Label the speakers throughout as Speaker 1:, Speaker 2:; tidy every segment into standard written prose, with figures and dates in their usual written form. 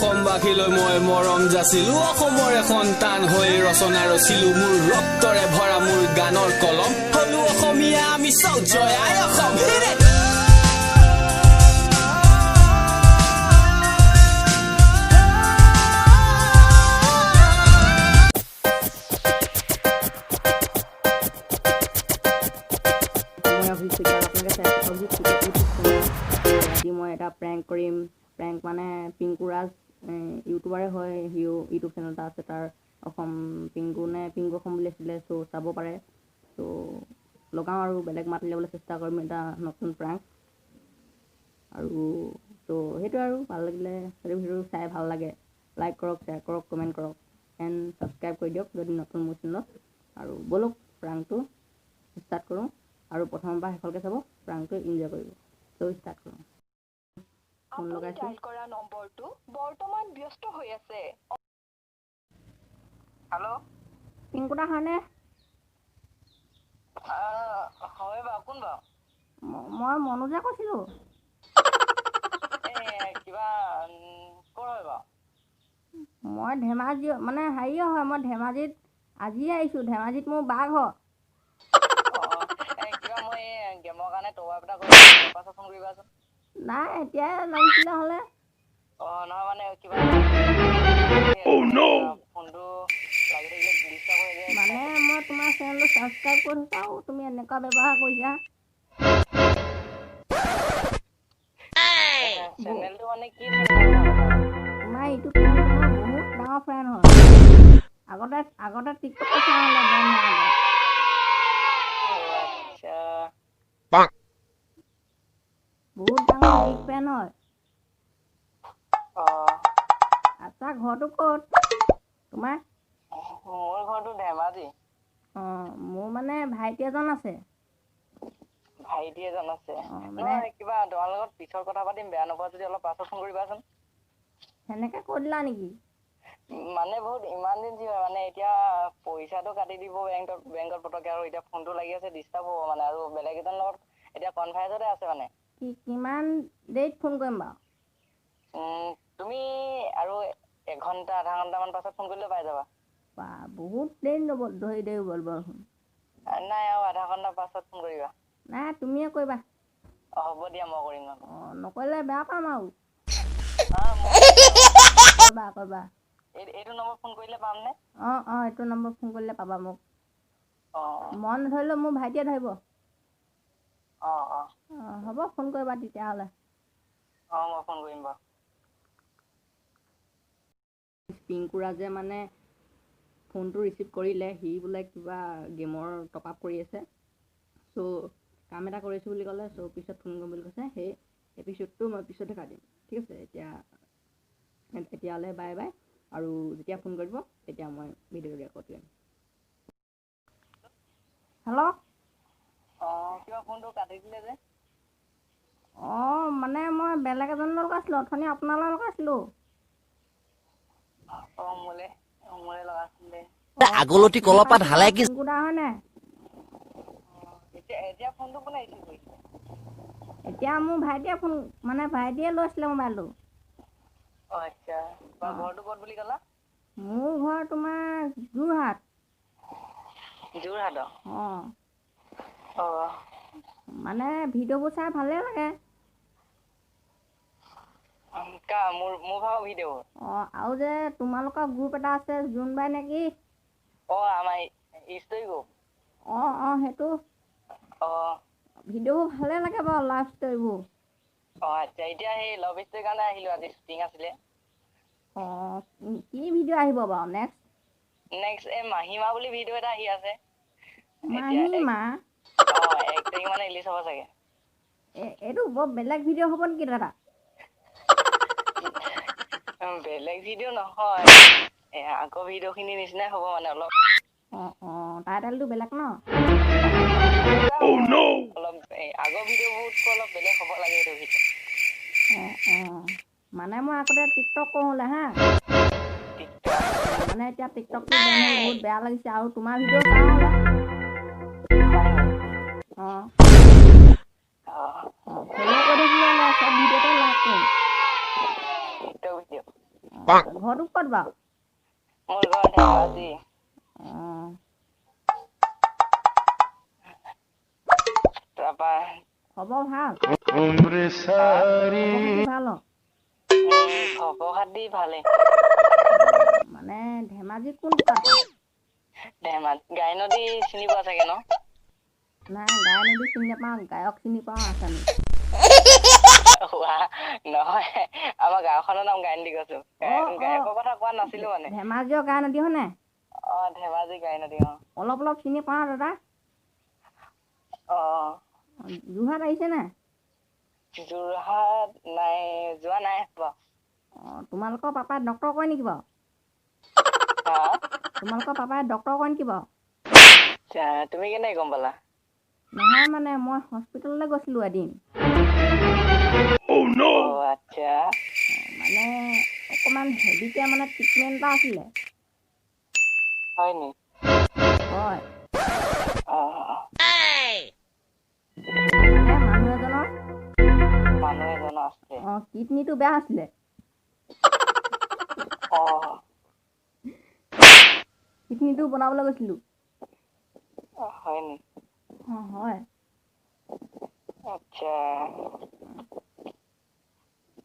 Speaker 1: অসমবাসীলৈ মই মৰম যাচিলো। অসমৰে সন্তান হৈ ৰচনা ৰচিলো, মোৰ ৰক্তৰে ভৰা মোৰ গানৰ কলম। হলো অসমীয়া আমি চব, জয় আই অসম। Hit it!
Speaker 2: মই অভিষেক আৰু আপোনালোকে চাই আছে অভিষেক ইউটিউব চেনেল। আজি মই এটা প্ৰেংক কৰিম। প্ৰেংক মানে পিংকুৰাজ ইউটিউবাৰে হয়, সিও ইউটিউব চেনেল এটা আছে তাৰ, অসম পিংকু নে পিংকু অসম বুলি আছিলে। চ' চাব পাৰে। চ' লগাওঁ আৰু বেলেগ মাত উলিয়াবলৈ চেষ্টা কৰিম, এটা নতুন প্ৰেংক। আৰু চ' সেইটোৱে আৰু ভাল লাগিলে, সেইটো ভিডিঅ' চাই ভাল লাগে, লাইক কৰক, শ্বেয়াৰ কৰক, কমেণ্ট কৰক এণ্ড ছাবস্ক্ৰাইব কৰি দিয়ক যদি নতুন মোৰ চেনেলত। আৰু ব'লক, প্ৰেংকটো ষ্টাৰ্ট কৰোঁ। আৰু প্ৰথমৰ পৰা শেষলৈকে চাব, প্ৰেংকটো এনজয় কৰিব। চ' ষ্টাৰ্ট কৰোঁ। ফোন
Speaker 3: আপুনি
Speaker 2: লগাইছোঁ।
Speaker 3: ডায়েল কৰা নম্বৰটো বৰ্তমান ব্যস্ত হৈ আছে।
Speaker 4: হেল্ল'।
Speaker 2: পিংকুদা হয়নে?
Speaker 4: হয় বাৰু, কোন বাৰু?
Speaker 2: মই মনোজে কৈছিলোঁ।
Speaker 4: এই কিবা ক'ৰ হয় বাৰু?
Speaker 2: মই ধেমাজি, মানে হেৰিয়ৰ হয়, মই ধেমাজিত আজিয়ে আহিছোঁ। ধেমাজিত মোৰ বা ঘৰ।
Speaker 4: অঁ, এই কিবা মই এই গেমৰ কাৰণে টপ আপ এটা কৰিছোঁ, পাছত ফোন কৰিবাচোন।
Speaker 2: নাই, এতিয়াই লাগিছিলে হ'লে।
Speaker 4: অঁ, নহয়, মানে কিবা ফোনটো লাগি থাকিলে ডিষ্টাৰ্ব হৈ যায়।
Speaker 2: মানে মই তোমাৰ চেনেলটো ছাবস্ক্ৰাইব কৰি থৈছোঁ আৰু তুমি এনেকুৱা ব্যৱহাৰ কৰিছা।
Speaker 4: চেনেলটো মানে কি?
Speaker 2: তোমাৰ ইউটিউব চেনেলটো মই বহুত ডাঙৰ ফেন হয়। আগতে টিকটকো চাওঁ হ'লে বেন হোৱাৰ আগত।
Speaker 4: আচ্ছা।
Speaker 2: বহুত ডাঙৰ বিগ ফেন হয়।
Speaker 4: অঁ।
Speaker 2: আচ্ছা, ঘৰটো ক'ত তোমাৰ?
Speaker 4: মোৰ ঘৰটো ধেমাজি।
Speaker 2: অঁ, মোৰ মানে ভাইটি এজন আছে।
Speaker 4: ভাইটি এজন আছে?
Speaker 2: অঁ, মানে
Speaker 4: নহয়, কিবা তোমাৰ লগত পিছত কথা পাতিম, বেয়া নোপোৱা যদি অলপ পাছত ফোন কৰিবাচোন।
Speaker 2: সেনেকৈ কৈ দিলা নেকি?
Speaker 4: মানে বহুত ইমাৰ্জেঞ্চি হয়, মানে এতিয়া পইচাটো কাটি দিব বেংকত পটককে আৰু এতিয়া ফোনটো লাগি আছে, ডিষ্টাৰ্ব হ'ব মানে। আৰু বেলেগ এজনৰ লগত এতিয়া কনফাৰেঞ্চতে আছে মানে।
Speaker 2: কি কিমান দেৰিত ফোন কৰিম বাৰু?
Speaker 4: তুমি আৰু এঘণ্টা আধা ঘণ্টামান পাছত ফোন কৰিলে পাই যাবা।
Speaker 2: বা, বহুত দেৰি ল'ব ধৰি দেৰি গ'ল দেখোন।
Speaker 4: নাই, আৰু আধা ঘণ্টা পাছত ফোন কৰিবা।
Speaker 2: নাই, তুমিয়ে কৰিবা।
Speaker 4: অঁ, হ'ব দিয়া, মই কৰিম নহ'লে।
Speaker 2: অঁ, নকৰিলে বেয়া পাম আৰু।
Speaker 4: অঁ।
Speaker 2: কৰিবা, কৰিবা।
Speaker 4: এইটো নম্বৰ ফোন কৰিলে পামনে?
Speaker 2: অঁ, এইটো নম্বৰ ফোন কৰিলে পাবা মোক।
Speaker 4: অঁ।
Speaker 2: মই নধৰিলেও মোৰ ভাইটিয়ে ধৰিব।
Speaker 4: অঁ।
Speaker 2: অঁ, হ'ব, ফোন কৰিবা তেতিয়াহ'লে।
Speaker 4: অঁ, মই ফোন কৰিম বাৰু।
Speaker 2: পিংকুৰাজে মানে ফোনটো ৰিচিভ কৰিলে। সি বোলে কিবা গেমৰ টপ আপ কৰি আছে, চ' কাম এটা কৰিছোঁ বুলি ক'লে। চ' পিছত ফোন কৰিম বুলি কৈছে। সেই এপিছ'ডটো মই পিছত দেখাই দিম, ঠিক আছে? এতিয়ালৈ বাই বাই। আৰু যেতিয়া ফোন কৰিব তেতিয়া মই ভিডিঅ'টো ৰেকৰ্ড কৰিম। হেল্ল'।
Speaker 4: অঁ, কিবা ফোনটো কাটি দিলে যে?
Speaker 2: অঁ, মানে মই বেলেগ এজনলৈ লগাইছিলোঁ, অথনি আপোনালৈ লগাইছিলোঁ।
Speaker 4: অঁ, মোলৈ লগাইছিলে।
Speaker 5: আগলতি কলপাত হালাই কি?
Speaker 2: পিংকুদা হয়নে?
Speaker 4: এতিয়া ফোনটো কোনে ৰিচিভ কৰিছে?
Speaker 2: এতিয়া মোৰ ভাইটিয়ে ফোন, মানে ভাইটিয়ে লৈছিলে মোবাইলটো।
Speaker 4: অঁ, আচ্ছা বাৰু, ঘৰটো ক'ত বুলি ক'লা?
Speaker 2: মোৰ ঘৰ তোমাৰ যোৰহাট।
Speaker 4: যোৰহাটৰ?
Speaker 2: অঁ।
Speaker 4: অঁ।
Speaker 2: মানে ভিডিঅ'বোৰ চাই ভালেই লাগে।
Speaker 4: কা মোৰ ভাগৰ ভিডিঅ'বোৰ?
Speaker 2: অঁ, আৰু যে তোমালোকৰ গ্ৰুপ এটা আছে, জোনবাই নেকি?
Speaker 4: অঁ, আমাৰ ষ্টৰী গ্ৰুপ।
Speaker 2: অঁ, সেইটো।
Speaker 4: অঁ।
Speaker 2: ভিডিঅ'বোৰ ভালে লাগে বাৰু, লাভ ষ্টৰিবোৰ।
Speaker 4: অঁ, আচ্ছা, এতিয়া সেই লাভ ষ্টৰীৰ কাৰণে আহিলোঁ, আজি শ্বুটিং আছিলে।
Speaker 2: অঁ, কি ভিডিঅ' আহিব বাৰু নেক্সট?
Speaker 4: নেক্সট এই মাহীমা বুলি ভিডিঅ' এটা আহি আছে এতিয়া।
Speaker 2: মাহীমা?
Speaker 4: অঁ, 1 তাৰিখ মানে ৰিলিজ হ'ব চাগে।
Speaker 2: এইটো বৰ বেলেগ ভিডিঅ' হ'ব নেকি দাদা?
Speaker 4: বেলেগ ভিডিঅ' নহয়, এই আগৰ ভিডিঅ'খিনিৰ নিচিনাই হ'ব মানে অলপ।
Speaker 2: অঁ, টাইটেলটো বেলেগ ন?
Speaker 4: অলপ এই আগৰ ভিডিঅ'বোৰতকৈ অলপ বেলেগ হ'ব লাগে এইটো ভিডিঅ'।
Speaker 2: অঁ, মানে মই আগতে টিকটক কৰোঁ হ'লে হা।
Speaker 4: টিকটক?
Speaker 2: মানে এতিয়া টিকটকটো বেন হ'ল, বহুত বেয়া লাগিছে। আৰু তোমাৰ ভিডিঅ' চাওঁ হ'লে। অঁ।
Speaker 4: অঁ।
Speaker 2: অঁ, ফ'ল' কৰি থাকিলে হ'লে, চব ভিডিঅ'তে লাইক কৰোঁ।
Speaker 4: TikTok video?
Speaker 2: ঘৰটো ক'ত বাৰু?
Speaker 4: মোৰ ঘৰ ধেমাজি।
Speaker 2: অঁ।
Speaker 4: তাৰপা
Speaker 2: খবৰ ভাল? খবৰ খাতি ভাল?
Speaker 4: খবৰ খাতি ভালেই।
Speaker 2: মানে ধেমাজি কোন তাত?
Speaker 4: ধেমাজি গাই নদী চিনি পোৱা চাগে ন?
Speaker 2: নাই, গাই নদী চিনি নাপাওঁ, গায়ক চিনি পাওঁ আছামি।
Speaker 4: নহয়, আমাৰ গাঁওখনৰ নাম গাই নদী কৈছো। গায়কৰ কথা কোৱা নাছিলো মানে।
Speaker 2: ধেমাজিৰ গাই নদী হয় নাই?
Speaker 4: অ, ধেমাজি গাই নদী। অ,
Speaker 2: অলপ অলপ চিনি পাওঁ দাদা।
Speaker 4: অ,
Speaker 2: যোৰহাট আহিছে নাই?
Speaker 4: যোৰহাট নাই যোৱা নাই।
Speaker 2: অঁ, তোমালোকৰ পাপাই ডক্তৰ কৰে নেকি বাৰু? তোমালোকৰ পাপাই ডক্তৰ কৰে নেকি বাৰু?
Speaker 4: তুমি কেনেকৈ গম পালা?
Speaker 2: নহয় মানে মই হস্পিটেললৈ গৈছিলোঁ এদিন।
Speaker 4: আচ্ছা।
Speaker 2: মানে অকণমান হেভিকৈ মানে ট্ৰিটমেণ্ট এটা আছিলে।
Speaker 4: হয় নি?
Speaker 2: হয়। মানে মানুহ এজনৰ
Speaker 4: অঁ,
Speaker 2: কিডনীটো বেয়া আছিলে। কিডনীটো বনাবলৈ গৈছিলোঁ।
Speaker 4: হয় নি?
Speaker 2: অঁ, হয়।
Speaker 4: আচ্ছা।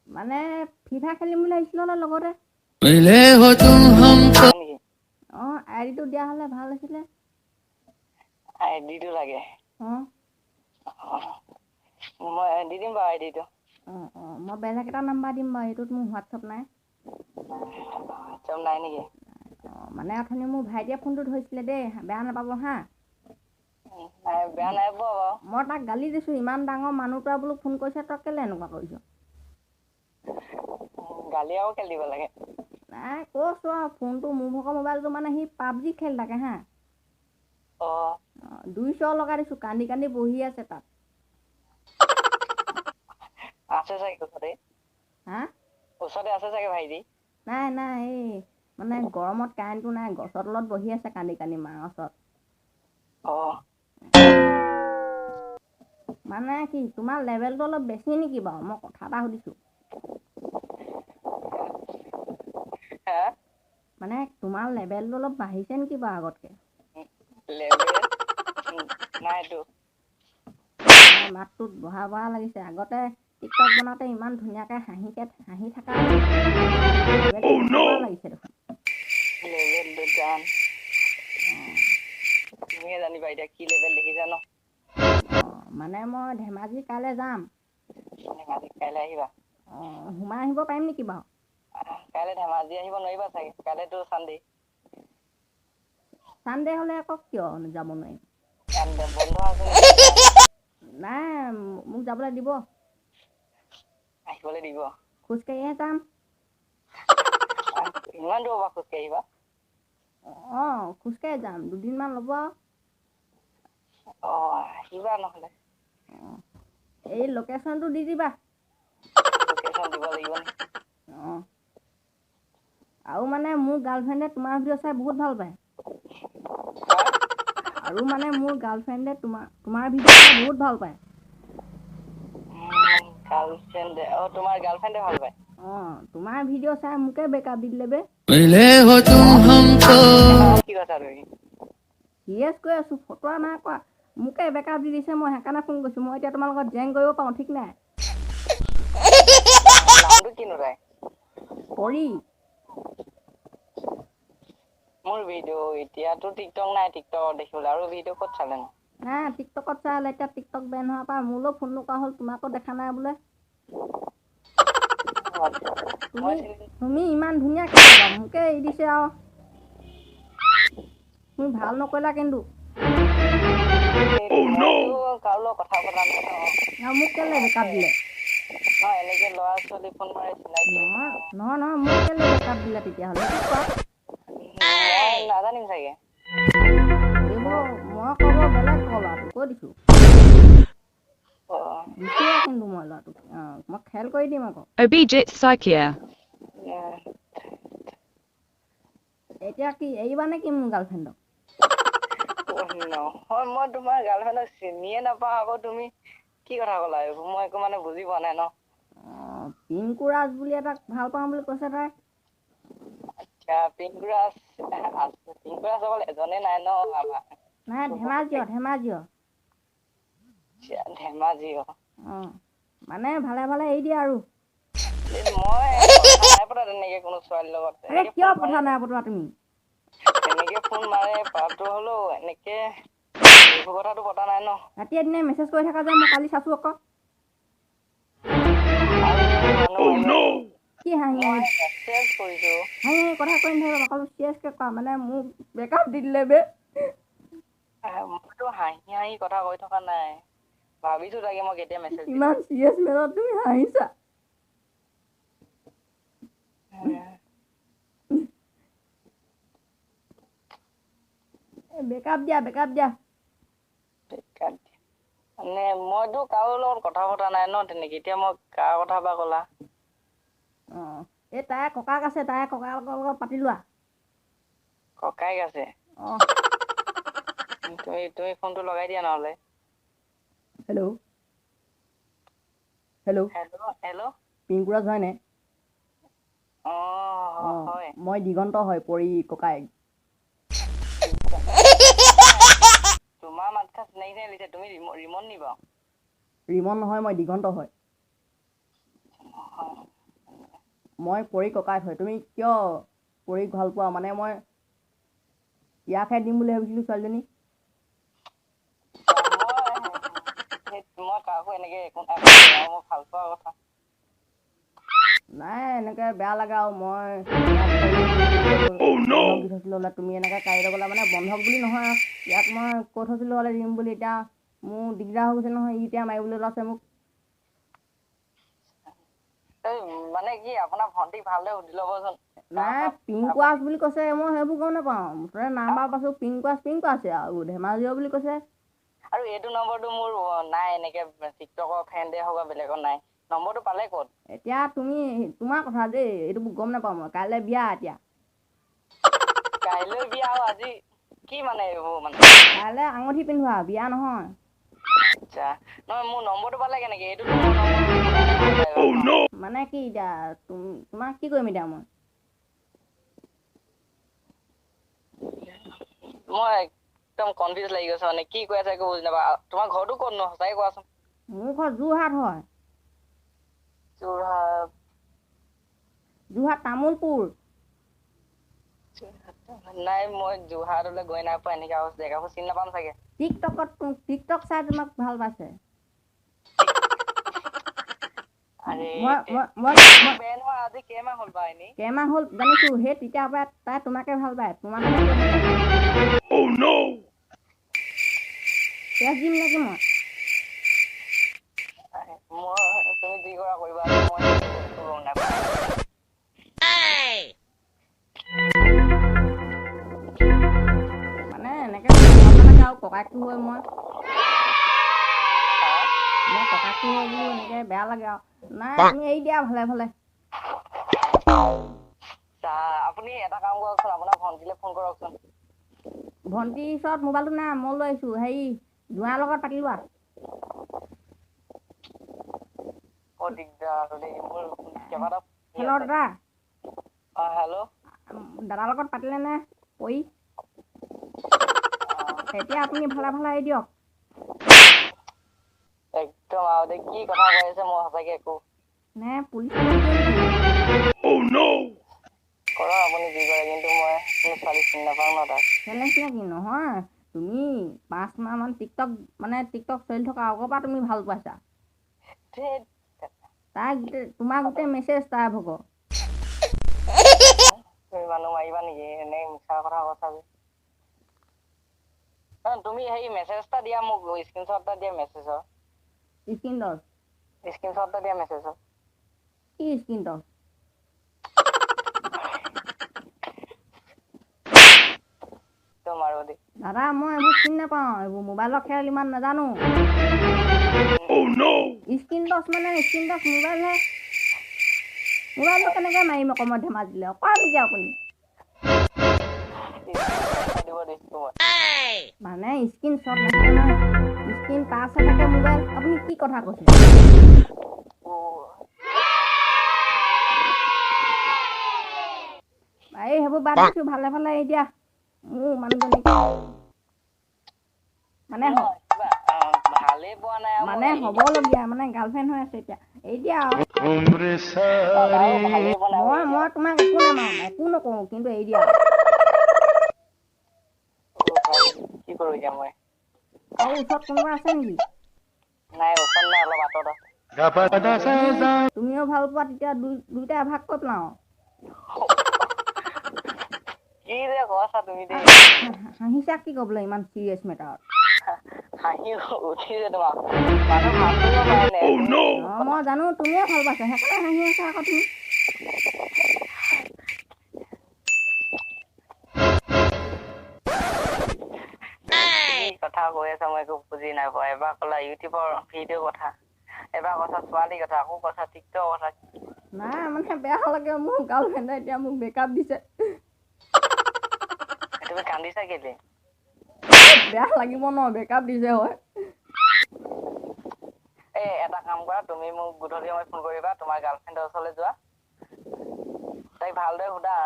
Speaker 2: মানে ফ্ৰী ফায়াৰ খেলিম বুলি ভাবিছিলোঁ ন লগতে। অঁ, আই ডিটো দিয়া হ'লে ভাল আছিলে।
Speaker 4: আই ডিটো লাগে?
Speaker 2: অঁ।
Speaker 4: মই দি দিম বাৰু আই ডিটো।
Speaker 2: অঁ অঁ, মই বেলেগ এটা নাম্বাৰ দিম বাৰু, সেইটোত মোৰ হোৱাটছআপ নাই।
Speaker 4: হোৱাটছআপ নাই নেকি?
Speaker 2: অঁ, মানে অথনি মোৰ ভাইটিয়ে ফোনটো ধৰিছিলে দেই, বেয়া নাপাব হা।
Speaker 4: নাই, বেয়া নাই পোৱা বাৰু।
Speaker 2: মই তাক গালি দিছোঁ, ইমান ডাঙৰ মানুহটোৱে বোলো ফোন কৰিছে, তই কেলৈ এনেকুৱা কৰিছ?
Speaker 4: গালি আৰু কেলে দিব লাগে?
Speaker 2: নাই, কৈছোঁ আৰু ফোনটো মোৰ ভাগৰ মোবাইলটো মানে সি পাবজি খেলি থাকে হা।
Speaker 4: অঁ।
Speaker 2: 200 লগাই দিছোঁ, কান্দি কান্দি বহি আছে তাত।
Speaker 4: আছে চাগে ওচৰতে।
Speaker 2: হা?
Speaker 4: ওচৰতে আছে চাগে ভাইটি।
Speaker 2: নাই নাই, এই মানে গৰমত কাৰেণ্টটো নাই, গছৰ তলত বহি আছে কান্দি কান্দি মাৰ ওচৰত।
Speaker 4: অঁ।
Speaker 2: মানে কি তোমাৰ লেভেলটো অলপ বেছি নেকি বাৰু? মই কথা এটা সুধিছোঁ।
Speaker 4: হা?
Speaker 2: মানে তোমাৰ লেভেলটো অলপ বাঢ়িছে নেকি বাৰু আগতকৈ?
Speaker 4: লেভেল নাইতো।
Speaker 2: মাতটোত বহা বহা লাগিছে। আগতে টিকটক বনাওঁতে ইমান ধুনীয়াকৈ হাঁহিকে হাঁহি থকা লাগিছে দেখোন।
Speaker 4: লেভেলটো জান তুমিহে জানিবা এতিয়া কি লেভেল দেখিছা ন।
Speaker 2: অঁ, মানে মই ধেমাজি কাইলৈ যাম।
Speaker 4: ধেমাজি কাইলৈ আহিবা?
Speaker 2: অঁ, সোমাই আহিব পাৰিম নেকি বাৰু?
Speaker 4: কাইলৈ ধেমাজি আহিব নোৱাৰিবা চাগে, কাইলৈতো চানডে।
Speaker 2: চানডে হ'লে আকৌ কিয় যাব নোৱাৰিম?
Speaker 4: বন্ধ আছে।
Speaker 2: নাই, মোক যাবলৈ দিব।
Speaker 4: আহিবলৈ দিব?
Speaker 2: খোজকাঢ়িহে যাম।
Speaker 4: ইমান দূৰৰ পৰা খোজকাঢ়ি আহিবা?
Speaker 2: অঁ, খোজকাঢ়ি যাম, দুদিনমান ল'ব আৰু।
Speaker 4: অঁ, আহিবা নহ'লে।
Speaker 2: অঁ, এই লোকেশ্যনটো দি দিবা।
Speaker 4: লোকেশ্যন দিব লাগিব নি?
Speaker 2: অঁ, আৰু মানে মোৰ গাৰ্লফ্ৰেণ্ডে তোমাৰ ভিডিঅ' চাই বহুত ভাল পায়। আৰু মানে মোৰ গাৰ্লফ্ৰেণ্ডে তোমাৰ ভিডিঅ' চাই বহুত ভাল পায়।
Speaker 4: গাৰ্লফ্ৰেণ্ডে? অঁ, তোমাৰ গাৰ্লফ্ৰেণ্ডে ভাল পায়?
Speaker 2: অঁ, তোমাৰ ভিডিঅ' চাই মোকে ব্ৰেকআপ দি দিলে বে।
Speaker 4: কি কৈছা তুমি?
Speaker 2: চিৰিয়াছ কৈ আছোঁ, ফটোৱা নাই কোৱা। মোকে ব্ৰেকআপ দি দিছে, মই সেইকাৰণে ফোন কৰিছোঁ। মই এতিয়া তোমাৰ লগত জেং কৰিব পাৰোঁ ঠিক নাই।
Speaker 4: নামটো কিনো তাই?
Speaker 2: পৰি।
Speaker 4: মোৰ ভিডিঅ' এতিয়াতো টিকটক নাই, টিকটকত দেখিবলৈ আৰু ভিডিঅ' ক'ত চালে নো?
Speaker 2: নাই, টিকটকত চাই হ'লে এতিয়া টিকটক বেন হোৱাৰ পৰা মোলৈও ফোন নকৰা হ'ল, তোমাকো দেখা নাই বোলে। তুমি ইমান ধুনীয়া কেনেকুৱা মোকে এৰি দিছে আৰু। তুমি ভাল নকৰিলা কিন্তু।
Speaker 4: কাৰো লগত কথা পতা নাই।
Speaker 2: মোক কেলে ব্ৰেকআপ দিলে?
Speaker 4: নহয়, এনেকে ল'ৰা ছোৱালী ফোন মাৰে চিনাকি।
Speaker 2: নহয় নহয় নহয়, মোক কেলে ব্ৰেকআপ দিলে তেতিয়াহ'লে কোৱা?
Speaker 4: মই নাজানিম চাগে।
Speaker 2: এইবোৰ মই ক'ব বেলেগ ক ল'ৰাটো কৈ দিছোঁ। দিছোঁ কিন্তু মই ল'ৰাটোক। অঁ, মই খেল কৰি দিম আকৌ।
Speaker 6: Obijit Saikia.
Speaker 2: এতিয়া কি এৰিবা নেকি মোৰ গাৰ্লফ্ৰেণ্ডক?
Speaker 4: নহয়, মই তোমাৰ গাৰ্লফ্ৰেণ্ডক চিনিয়ে নাপাওঁ আকৌ। তুমি কি কথা ক'লা এইবোৰ? মই একো মানে বুজি পোৱা নাই ন।
Speaker 2: অঁ, পিংকু ৰাজ বুলি এটাক ভাল পাওঁ বুলি কৈছে তাই।
Speaker 4: পিংকুৰাজ আছে, পিংকুৰাজ অকল এজনে নাই ন আমাৰ।
Speaker 2: নাই, ধেমাজিৰ, ধেমাজিৰ।
Speaker 4: ধেমাজি।
Speaker 2: অঁ, মানে ভালে ভালে এৰি দিয়া আৰু।
Speaker 4: মই কথা নাই পতা তেনেকে কোনো ছোৱালীৰ লগত।
Speaker 2: আৰে,
Speaker 4: এনেকে
Speaker 2: কিয়
Speaker 4: ফোন
Speaker 2: কথা
Speaker 4: মাৰে,
Speaker 2: নাই পতোৱা তুমি?
Speaker 4: তেনেকে ফোন মাৰে পাতো, হ'লেও এনেকে এইবোৰ কথাটো পতা নাই ন।
Speaker 2: ৰাতিয়ে দিনে মেছেজ কৰি থাকা যে, মই কালি চাইছোঁ আকৌ।
Speaker 4: আৰু মানুহ মাৰিব।
Speaker 2: কি হাঁহি
Speaker 4: মই
Speaker 2: হাঁহি
Speaker 4: মেছেজ কৰিছো?
Speaker 2: হাঁহি হাঁহি কথা কৈ নাথাকিবা, অলপ চিৰিয়াছকৈ কোৱা। মানে মোক ব্ৰেকআপ দি দিলে বে।
Speaker 4: মইতো হাঁহি হাঁহি কথা কৈ থকা নাই, ভাবিছো তাকে মই কেতিয়া মেছেজ দিলো।
Speaker 2: ইমান চিৰিয়াছ মেলত তুমি হাঁহিছা? ব্ৰেকআপ দিয়া, ব্ৰেকআপ দিয়া।
Speaker 4: মানে মইতো কাৰো লগত কথা পতা নাই ন তেনেকে, এতিয়া মই কাৰ কথা বা ক'লা?
Speaker 2: অঁ, এই তাইৰ ককাক আছে, তাইৰ ককাকৰ লগত পাতি লোৱা।
Speaker 4: ককায়েক আছে?
Speaker 2: অঁ।
Speaker 4: তুমি ফোনটো লগাই দিয়া নহ'লে।
Speaker 2: Hello, hello.
Speaker 4: Hello, hello.
Speaker 2: Pinkuraj হয়নে?
Speaker 4: অঁ।
Speaker 2: অঁ।
Speaker 4: হয়।
Speaker 2: মই দিগন্ত হয়, পৰি ককায়েক।
Speaker 4: তোমাৰ মাতষাৰ চিনাকি চিনাকি লাগিছে, তুমি ৰিমন নি বাৰু?
Speaker 2: ৰিমন নহয়, মই দিগন্ত হয়। মই পৰি ককায়েক হয়। তুমি কিয় পৰীক ভাল পোৱা? মানে মই ইয়াকহে দিম বুলি ভাবিছিলোঁ ছোৱালীজনী।
Speaker 4: মই কাকো এনেকে একো নাই কোৱা, মই ভাল পোৱা কথা।
Speaker 2: নাই, এনেকৈ বেয়া লাগে আৰু। মই বন্ধক দি থৈছিলোঁ হ'লে, তুমি এনেকৈ কাঢ়ি গ'লা। মানে বন্ধক বুলি নহয় আৰু, ইয়াক মই কৈ থৈছিলোঁ হ'লে দিম বুলি। এতিয়া মোৰ দিগদাৰ হৈ গৈছে নহয়, ই এতিয়া মাৰিবলৈ ওলাইছে মোক।
Speaker 4: এই মানে কি, আপোনাৰ ভণ্টিক ভালদৰে সুধি ল'বচোন।
Speaker 2: নাই, পিংকুৱাছ বুলি কৈছে, মই সেইবোৰ গম নাপাওঁ। মুঠতে নাম্বাৰ পাইছোঁ, পিংকুৱাছ, পিংকুৱাছে আৰু ধেমাজিৰ বুলি কৈছে।
Speaker 4: আৰু এইটো নম্বৰটো মোৰ নাই, এনেকে টিকটকৰ ফ্ৰেণ্ডে হওক বা বেলেগৰ নাই। নম্বৰটো পালে ক'ত?
Speaker 2: এতিয়া তুমি, তোমাৰ কথা দেই, এইটো গম নাপাওঁ মই। কাইলৈ বিয়া এতিয়া।
Speaker 4: কাইলৈ বিয়া আৰু আজি কি মানে এইবোৰ মানে?
Speaker 2: কাইলৈ আঙুঠি পিন্ধোৱা, বিয়া নহয়।
Speaker 4: আচ্ছা, নহয়, মোৰ নম্বৰটো পালে কেনেকে? এইটোতো মোৰ নম্বৰ।
Speaker 2: মানে কি এতিয়া তোমাক কি কৰিম এতিয়া মই?
Speaker 4: মই একদম কনফিউজ লাগি গৈছে, মানে কি কৈ আছে একো বুজি নাপাওঁ। তোমাৰ ঘৰটো ক'তনো, সঁচাকে কোৱাচোন।
Speaker 2: মোৰ ঘৰ যোৰহাট হয়।
Speaker 4: যোৰহাট?
Speaker 2: যোৰহাট তামোলপুৰ।
Speaker 4: নাই, মই যোৰহাটলৈ গৈ নাই পোৱা, এনেকে আৰু জেগাবোৰ চিনি নাপাম চাগে।
Speaker 2: টিকটকত, টিকটক চাই তোমাক ভাল পাইছে।
Speaker 4: আৰে,
Speaker 2: মই মই মই মই
Speaker 4: বেন হোৱা আজি কেইমাহ হ'ল বাৰু এনেই?
Speaker 2: কেইমাহ হ'ল জানিছোঁ, সেই তেতিয়াৰ পৰা তাই তোমাকে ভাল পায়, তোমাৰ নামে কৈ থাকে। কেছ দিম নেকি মই?
Speaker 4: মই, তুমি যি কৰা কৰিবা, মই একো গম নাপাওঁ।
Speaker 2: মানে এনেকে ভাল নালাগে আৰু, ককায়েকটো হৈ মই। মই ককায়েকটো হৈ বোলো এনেকে বেয়া লাগে আৰু। নাই, তুমি এৰি দিয়া ভালে ভালে।
Speaker 4: আপুনি এটা কাম কৰকচোন, আপোনাৰ ভণ্টিলৈ ফোন কৰকচোন।
Speaker 2: ভণ্টিৰ ওচৰত মোবাইলটো নাই, মই লৈ আহিছোঁ। হেৰি, জোঁৱাইৰ লগত পাতি লোৱা।
Speaker 4: বৰ দিগদাৰ আৰু দেই, মোৰ কেইবাটাও
Speaker 2: হেল্ল' দাদা।
Speaker 4: অঁ, হেল্ল'।
Speaker 2: দাদাৰ লগত পাতিলেনে পৰি? এতিয়া আপুনি ভালে ভালে এৰি দিয়ক।
Speaker 4: একদম আৰু দেই, কি কথা কৈ আছে মই সঁচাকে একো
Speaker 2: নে পুলিচ নেকি?
Speaker 4: কৰক আপুনি যি কৰে, কিন্তু মই কোনো ছোৱালী চিনি নাপাওঁ ন তাক।
Speaker 2: চেলেঞ্জ নেকি? নহয়, তুমি 5 মাহমান টিকটক, মানে টিকটক চলি থকা আগৰ পৰা তুমি ভাল পাইছা।
Speaker 4: ধেত।
Speaker 2: তাই গোটেই, তোমাৰ গোটেই মেছেজ তাই ভাগৰ।
Speaker 4: তুমি মানুহ মাৰিবা নেকি? এনেই মিছা কথা কৈছা যে। তুমি হেৰি, মেছেজ এটা দিয়া মোক, স্ক্ৰীনশ্বট এটা দিয়া মেছেজৰ।
Speaker 2: স্ক্ৰীন টচ?
Speaker 4: স্ক্ৰীনশ্বট এটা দিয়া মেছেজৰ।
Speaker 2: কি স্ক্ৰীন টচ?
Speaker 4: একদম আৰু দেই।
Speaker 2: দাদা, মই এইবোৰ চিনি নাপাওঁ, এইবোৰ মোবাইলৰ খেল ইমান নাজানো। স্ক্ৰীন টচ মানে স্ক্ৰীন টচ মোবাইলহে, মোবাইলটো কেনেকৈ মাৰিম আকৌ মই ধেমাজিলৈ? অকৰা নেকি আপুনি?
Speaker 4: দিব দিছো মই।
Speaker 2: মানে স্ক্ৰীন শ্বট নাথাকে নহয়, স্ক্ৰীন টাচহে থাকে মোবাইল। আপুনি কি কথা কৈছে?
Speaker 4: অ'।
Speaker 2: এই সেইবোৰ বাদ দিছোঁ, ভালে ভালে এৰি দিয়া। মোৰ মানুহজনীক মানে
Speaker 4: নহয়, কিবা ভালেই পোৱা নাই আৰু
Speaker 2: মানে
Speaker 4: মই
Speaker 2: হ'বলগীয়া, মানে গাৰ্লফ্ৰেণ্ড হৈ আছে এতিয়া, এৰি দিয়া আৰু।
Speaker 4: আৰু ভালেই পোৱা নাই।
Speaker 2: মই মই তোমাক একো নামাৰো, একো নকৰোঁ, কিন্তু এৰি দিয়া আৰু।
Speaker 4: কি কৰোঁ এতিয়া মই?
Speaker 2: আৰু ওচৰত কোনোবা আছে নেকি?
Speaker 4: নাই, ওচৰত নাই, অলপ আঁতৰত আছে।
Speaker 2: তুমিও ভাল পোৱা তেতিয়া দুইটা এভাগ কৰি পেলাওঁ।
Speaker 4: কি যে কৈছা তুমি দেই!
Speaker 2: হাঁহিছা কি ক'বলৈ ইমান চিৰিয়াছ মেটাৰত?
Speaker 4: হাঁহি উঠিছে তোমাক, মানুহ হাঁহিব পাৰে নে?
Speaker 2: অঁ, মই জানো তুমিয়ে ভাল পাইছা, সেইকাৰণে হাঁহি আছা আকৌ তুমি।
Speaker 4: কি কথা কৈ আছা মই একো বুজি নাই পোৱা। এবাৰ ক'লা ইউটিউবৰ ভিডিঅ' কথা, এবাৰ কৈছা ছোৱালী কথা, আকৌ কৈছা টিকটকৰ কথা।
Speaker 2: নাই, মানে বেয়া লাগে, মোৰ গাৰ্লফ্ৰেণ্ডে এতিয়া মোক ব্ৰেকআপ দিছে।
Speaker 4: তুমি কান্দিছা কেলে?
Speaker 2: বেয়া লাগিব ন, ব্ৰেকআপ দিছে হয়।
Speaker 4: এই এটা কাম কৰা, তুমি মোক গধূলি সময়ত ফোন কৰিবা, তোমাৰ গাৰ্লফ্ৰেণ্ডৰ ওচৰলৈ যোৱা, তাইক ভালদৰে সোধা।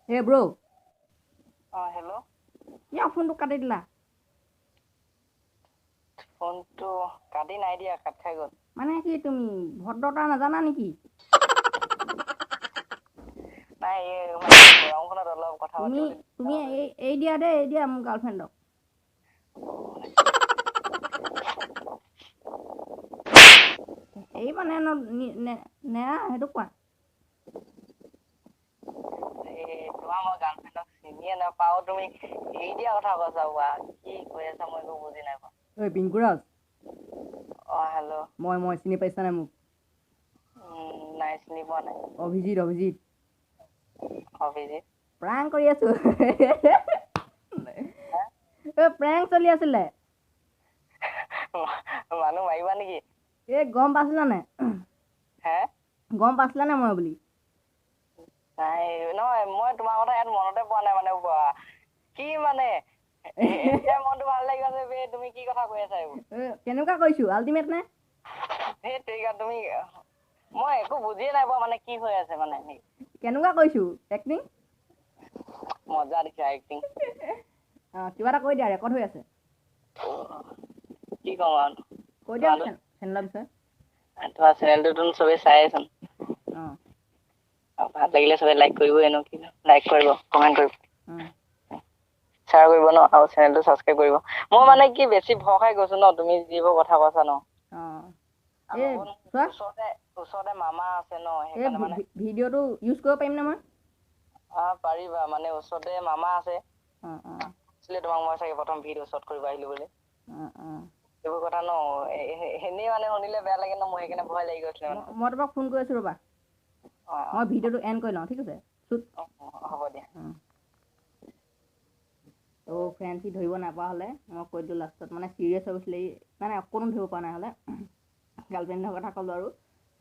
Speaker 2: হে ব্ৰ'।
Speaker 4: অঁ, হেল্ল'।
Speaker 2: কিয় ফোনটো কাটি দিলা?
Speaker 4: ফোনটো কাটি নাই দিয়া, কাট খাই গ'ল।
Speaker 2: মানে কি তুমি ভদ্ৰতা নাজানা নেকি?
Speaker 4: নাই, এই মানে গৰমখনত অলপ কথা
Speaker 2: তুমি
Speaker 4: পাতিবলৈ
Speaker 2: তুমি এই এৰি দিয়া দেই, এৰি দিয়া মোৰ গাৰ্লফ্ৰেণ্ডক। এৰিবা নে নেৰা সেইটো কোৱা।
Speaker 4: এই তোমাৰ মই গাৰ্লফ্ৰেণ্ডক চিনিয়ে নাপাওঁ, তুমি এৰি দিয়া কথা কৈছা। কোৱা, কি কৈ আছা মই একো বুজি নাই পোৱা।
Speaker 2: ঐ পিংকুৰাজ।
Speaker 4: অঁ, হেল্ল'।
Speaker 2: মই চিনি পাইছা নাই মোক?
Speaker 4: নাই, চিনি পোৱা নাই।
Speaker 2: অভিজিত, অভিজিত।
Speaker 4: অভিজিত।
Speaker 2: প্ৰাং কৰি আছো, এই প্ৰেংক চলি আছিলে।
Speaker 4: মানুহ মাৰিবা নেকি?
Speaker 2: এই গম পাইছিলা নে?
Speaker 4: হে?
Speaker 2: গম পাইছিলা নে মই বুলি?
Speaker 4: নাই, নহয়, মই তোমাৰ কথা ইয়াত মনতে পোৱা নাই। মানে কি মানে এতিয়া মনটো ভাল লাগি গৈছে বে, তুমি কি কথা কৈ আছা এইবোৰ?
Speaker 2: কেনেকুৱা কৰিছোঁ, আল্টিমেট নে?
Speaker 4: সেই তেৰিকা, তুমি মই একো বুজিয়ে নাই পোৱা, মানে কি হৈ আছে মানে।
Speaker 2: কেনেকুৱা কৰিছোঁ এক্টিং?
Speaker 4: মজা দিছা এক্টিং।
Speaker 2: অঁ, কিবা এটা কৈ দিয়া, ৰেকৰ্ড হৈ আছে।
Speaker 4: কি ক'ম আৰু?
Speaker 2: কৈ দিয়া চেনেলৰ বিষয়ে।
Speaker 4: তোমাৰ চেনেলটোতো চবেই চাই আছোন।
Speaker 2: অঁ।
Speaker 4: আৰু ভাল লাগিলে চবে লাইক কৰিবই এনেও, কি লাইক কৰিব, কমেণ্ট কৰিব,
Speaker 2: অঁ,
Speaker 4: শ্বেয়াৰ কৰিব ন, আৰু চেনেলটো ছাবস্ক্ৰাইব কৰিব। মই মানে কি বেছি ভয় খাই গৈছো ন, তুমি যিবোৰ কথা কৈছা ন।
Speaker 2: অঁ, এই চোৱা,
Speaker 4: ওচৰতে মামা আছে ন,
Speaker 2: এই
Speaker 4: সেইকাৰণে মানে
Speaker 2: ভিডিঅ'টো ইউজ কৰিব পাৰিম নে মই?
Speaker 4: অঁ, পাৰিবা, মানে ওচৰতে মামা আছে।
Speaker 2: অঁ অঁ।
Speaker 4: আছিলে তোমাক মই চাগে প্ৰথম ভিডিঅ' শ্বট কৰিব আহিলো বুলি।
Speaker 2: অঁ অঁ।
Speaker 4: এইবোৰ কথা ন এনেই মানে শুনিলে বেয়া লাগে ন, মোৰ সেইকাৰণে ভয় লাগি গৈছিলে মানে।
Speaker 2: মই তোমাক ফোন কৰি আছোঁ ৰ'বা।
Speaker 4: অঁ।
Speaker 2: মই ভিডিঅ'টো এণ্ড কৰি লওঁ, ঠিক আছে? শ্বুট।
Speaker 4: অঁ, হ'ব দিয়া।
Speaker 2: ত' ফ্ৰেণ্ডছ, সি ধৰিব নাপোৱা হ'লে মই কৈ দিলোঁ লাষ্টত, মানে চিৰিয়াছ হৈ গৈছিলে ই, মানে অকণো ধৰিব পৰা নাই হ'লে গাৰ্লফ্ৰেণ্ডৰ কথা ক'লোঁ আৰু।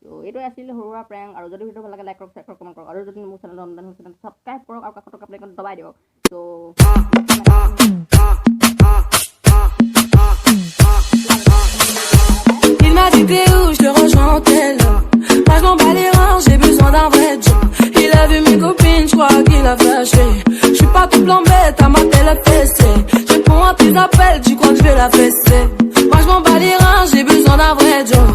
Speaker 2: ত' এইটোৱে আছিল সৰু সুৰা প্ৰেংক। আৰু যদি ভিডিঅ'টো ভাল লাগে, লাইক কৰক, শ্বেয়াৰ কৰক, কমেণ্ট কৰক, আৰু যদি মোৰ চেনেলটো নতুন হৈছে ছাবস্ক্ৰাইব কৰক আৰু কাষত থকা বেল দবাই দিয়ক। ত'
Speaker 6: Il m'a dit t'es où, je te rejoins en tel. Moi je m'en bats les reins, j'ai besoin d'un vrai job. Il a vu mes copines, je crois qu'il a flashé. Je suis pas tout plan bête, à ma télé fessée. Je réponds à tes appels, tu crois que je vais la fesser. Moi je m'en bats les reins, j'ai besoin d'un vrai job.